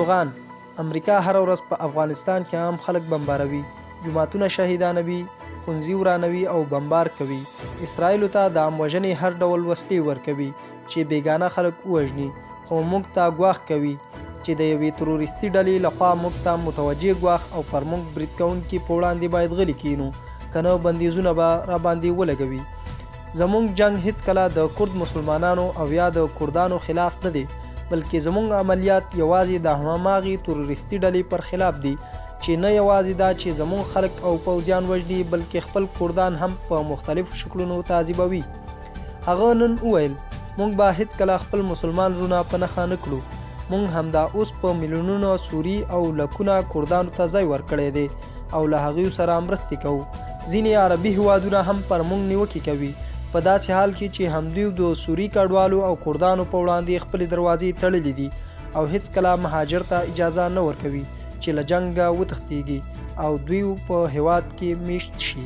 اردوغان، امریکا هره ورځ په افغانستان کې عام خلک بمباروي، جوماتونه شهیدانوي، ښونځي ورانوي او بمبار کوي، اسراییلو ته د عام وژنې هر ډول وسلې ورکوي چې بیګانه خلک ووژني، خو موږ ته ګواښ کوي چې د یوې تروریستي ډلې له خوا موږ ته متوجه ګواښ او پر موږ برید کوونکي په وړاندې باید غلي کینو، که نه بندیزونه به راباندې ولګوي. زموږ جنګ هیڅکله د کرد مسلمانانو او یا د کردانو خلاف نه دی، بلکې زموږ عملیات یوازې د هماغې تروریستي ډلې پر خلاف دي چې نه یوازې دا چې زموږ خلک او پوځیان وژني، بلکې خپل کردان هم په مختلفو شکلونو تعذیبوي. هغه نن وویل، موږ به هیڅکله خپل مسلمان وروڼه په نښه نه کړو. موږ همدا اوس په میلیونونه سوري او لکونه کردانو ته ځای ورکړی دی او له هغوی سره مرستې کوو. ځینې عربي هیوادونه هم پر موږ نیوکې کوي، په داسې حال کې چې همدوی د سوري کډوالو او کردانو په وړاندې خپلې دروازې تړلې دي او هیڅکله مهاجر ته اجازه نه ورکوي چې له جنګه وتښتیږي او دوی په هیواد کې میشت شي.